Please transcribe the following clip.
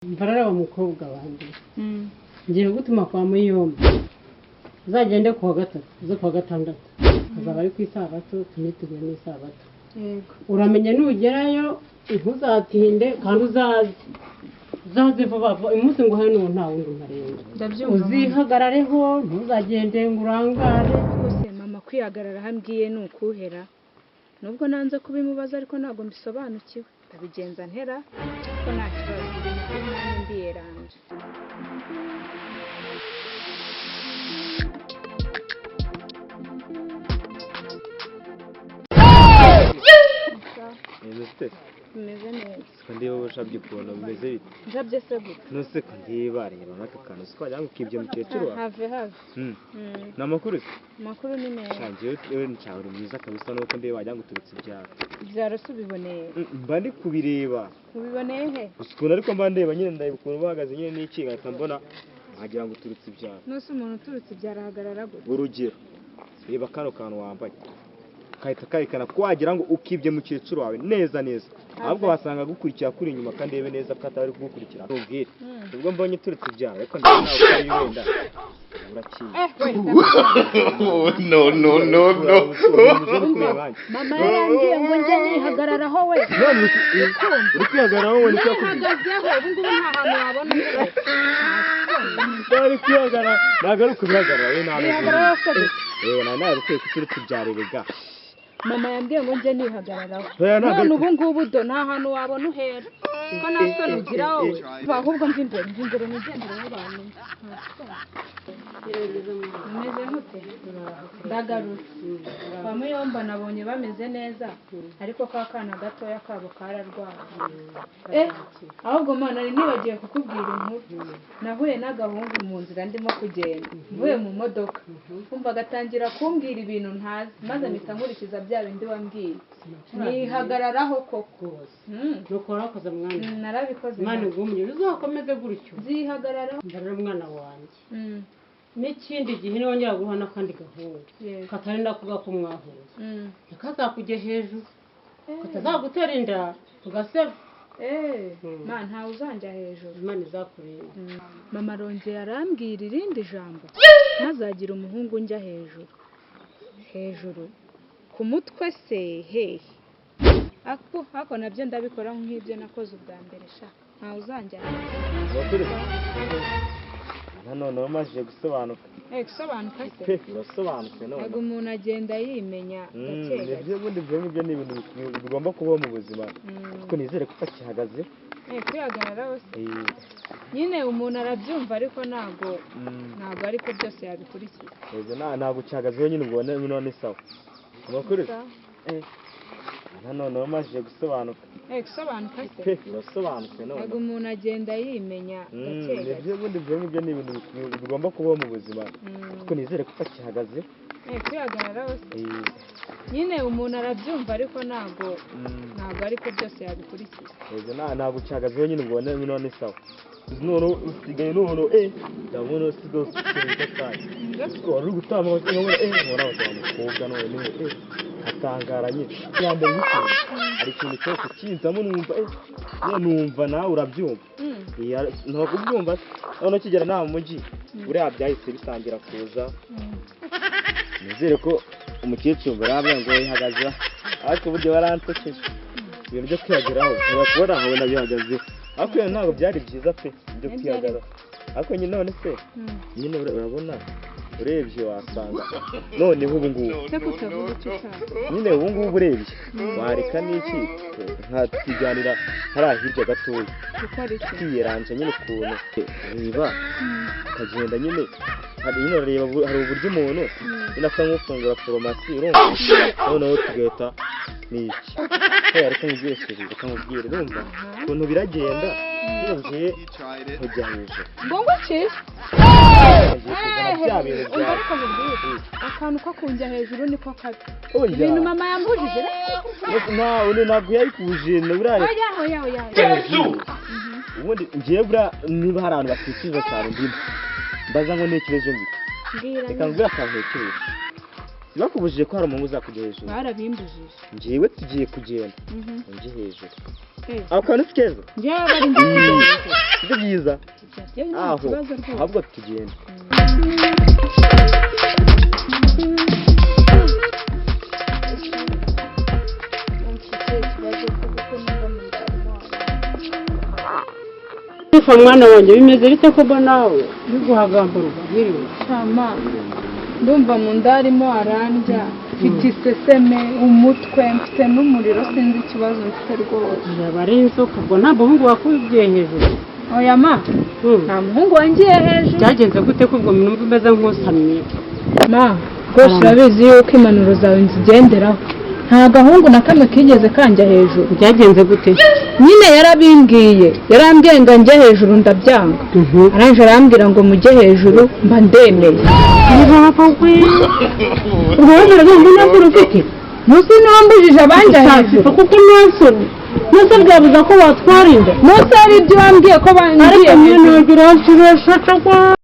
Mbarara mukobwa wanjye, ngiye gutuma kwa Muyomba, uzagende kuwa gatatu uze kuwa gatandatu, azaba ari ku isabato, tuniteguye n'isabato. Yego. Uramenye nugerayo ntuzatinde, kandi uzaze vuba vuba. Umunsi nguhaye n'ubu nta wundi umparenga. Ndabyumva. Uzihagarareho, ntuzagende ngo urangare. Rwose mama, kwihagarara aho ambwiye ni ukuhera, nubwo nanze kubimubaza, ariko ntabwo mbisobanukiwe. Ndabigenza ntera ko nta kibazo, ndiyeranje. Bimeze ute? Bimeze neza. Siko ndeba ushabye ukuntu bimeze bite? Njabye se gute? Nose ko ndeba reba n'aka kantu, siko wagira ngo ukibye mukecuru wawe. Have have. Ni amakuru se? Amakuru ni meza. Shangiye wewe ncawe uri mwiza kabisa, nuko ndeba wagira ngo uturutse ibyaro. Ibyaro se ubiboneye? Mba ndi kubireba. Ubiboneye he? Gusa ukuntu ariko mba ndeba nyine, ndeba ukuntu bahagaze nyine n'iki, ngahita mbona wagira ngo uturutse ibyaro. Nose umuntu uturutse ibyaro ahagarara gute? Urugero reba kano kantu wambaye, kahita kerekana ko wagira ngo ukibye mukecuru wawe neza neza, ahubwo wasanga agukurikira kuri inyuma, kandi ndebe neza ko atari kugukurikira ntubwire. Ubwo mbonye uturutse ibyaro, ariko ndabona nawe utari wenda urakiye. No, no, no, no. Mama yarambwiye ngo njye nihagararaho we. None uri kwihagararaho wowe, nicyo yakubwiye? Nihagazeho ubu ngubu nta hantu wabona uhera. Uri kwihagarara, ntabwo ari ukubihagarara we, nta Nihagararaho se gute? Yewe nawe nawe ukwiye kuturutse ibyaro rega. Mama yambwiye ngo njye nihagararaho. Oya, ntabwo None ubu ngubu do nta hantu wabona uhera, ko nta soni ugira wowe. Ahubwo mva imbere, mva imbere nigendere n'abantu. Mumeze mute? Ndagarutse kwa Muyomba, nabonye bameze neza, ariko ka kana gatoya kabo kararwaye. Ahubwo mana, nari nibagiwe kukubwira inkuru. Nahuye n'agahungu mu nzira ndimo kugenda mvuye mu modoka, kumva agatangira kumbwira ibintu ntazi, maze mpita nkurikiza bya bindi wambwiye, nihagararaho koko. Rwose nuko warakoze mwana. Narabikoze. Imana igumye, uzakomeze gutyo. Nzihagararaho. Mbarara mwana wanjye, n'ikindi gihe nongera guha n'akandi gahungu katarinda kuvuga ko mwahuye, ntikazakujye hejuru, katazagutera inda tugaseba. Ma, ntawe uzanjya hejuru. Imana izakurinda. Mama arongeye arambwira irindi jambo: ntazagire umuhungu njya hejuru, hejuru ku mutwe se hehe? Ako ako nabyo ndabikora nk'ibyo nakoze ubwa mbere sha, ntawe uzanjya hejuru. Amakuru nanone wamajije gusobanuka. Gusobanuka se? Pe, urasobanutse none. Ntabwo umuntu agenda yimenya gake gake. Nibyo, ubundi ibyo ngibyo ni ibintu bigomba kubaho mu buzima, ariko nizere ko utakihagaze. Kwihagararaho se? Nyine umuntu arabyumva, ariko ntabwo ntabwo ariko byose yabikurikiza. Yego, ntabwo ukihagazeho nyine, ubwo none sawa. Amakuru Sawa. Nanone wamajije gusobanuka. Gusobanuka se? Pe, urasobanutse none. Ntabwo umuntu agenda yimenya gake gake. Nibyo, ubundi ibyo ngibyo ni ibintu bigomba kubaho mu buzima, ariko nizere ko utakihagaze. Kwihagararaho se? Nyine umuntu arabyumva, ariko ntabwo ntabwo ariko byose yabikurikiza. Yego, ntabwo ukihagazeho nyine, ubwo none sawa. None usigaye none ndabona usigaye ufite itafari wari uri gutambuka, nkabona nkabona abagabo mukobwa none atangara nyine yambaye nk'ikintu, hari ikintu cyose kinzamo, numva nyine numva nawe urabyumva. Iya, ntabwo ubyumva se? None ukigera nta mu mujyi buriya byahise bitangira kuza. Nizere ko umukecuru barambwira ngo yihagaze, ariko uburyo baransekeje, ibintu byo kwihageraho ntibakubona nkabona bihagazeho, ariko iyo ntabwo byari byiza pe byo kwihagarara. Ariko nyine none se nyine urabona urebye wasanga noneho ubu ngubu Se kutavuga icyo ushaka? Nyine ubu ngubu urebye wareka n'iki, nkatwijyanira hariya hirya gatoya. Gukora iki? Kwiyeranja nyine, ukuntu reba ukagenda nyine, hari nyine urareba hari uburyo umuntu nyine asa nk'ufungura foromasi, urumva noneho tugahita ni iki. Hey, reka nkubwire chérie, reka nkubwire, urumva ukuntu biragenda iyo ngiye kujya hejuru. Ngo ngo iki? Ngiye kuzana bya bintu Umva, byawe. ariko mubwire, akantu ko kunjya hejuru niko kabi. Oya. Ibintu mama yambujije. Ntawe, ntabwo yabikubujije buriya. Oya, oya, oya. Ubundi ngiye buriya niba hari abantu batekereza cyane ndimo mbaza ngo ntekereje ngo iki? Mbwira. Reka nkubwire akantu ntekereza. Bakubujije ko hari umuhungu uzakujya hejuru? Barabimbujije. Njyewe tugiye kugenda unjye hejuru. Ako kantu si keza. Njyewe bari ngiye. Sibyo byiza. Njyewe nta Aho kibazo rwose. ahubwo tugende. Sifa mwana wanjye, bimeze bite ko mbona nawe uri guhagamburwa mwiriwe? Shama, ndumva mu nda harimo arandya, mfite iseseme, umutwe, mfite n'umuriro, sinzi ikibazo mfite rwose. Yaba ari inzoka. Ubwo nta muhungu wakubwiye hejuru? Oya ma, nta muhungu wangiye hejuru. Byagenze gute ko ubwo numva umeze nk'usamye? Ma, rwose urabizi yuko impanuro zawe nzigenderaho, nta gahungu na kamwe kigeze kanjya hejuru. Byagenze gute? Nyine yarabimbwiye, yarambwiye ngo njye hejuru, ndabyanga. Arangije arambwira ngo mujye hejuru, mba ndemeye. Ubwo wemeraga ngo nta soni ufite? Munsi ntiwambujije abanjya hejuru. Sifa, kuko nta soni nose bwabuza ko watwara inda? Munsi hari ibyo wambwiye ko bangiye Ariko hejuru. nyine uranshiresha cyangwa?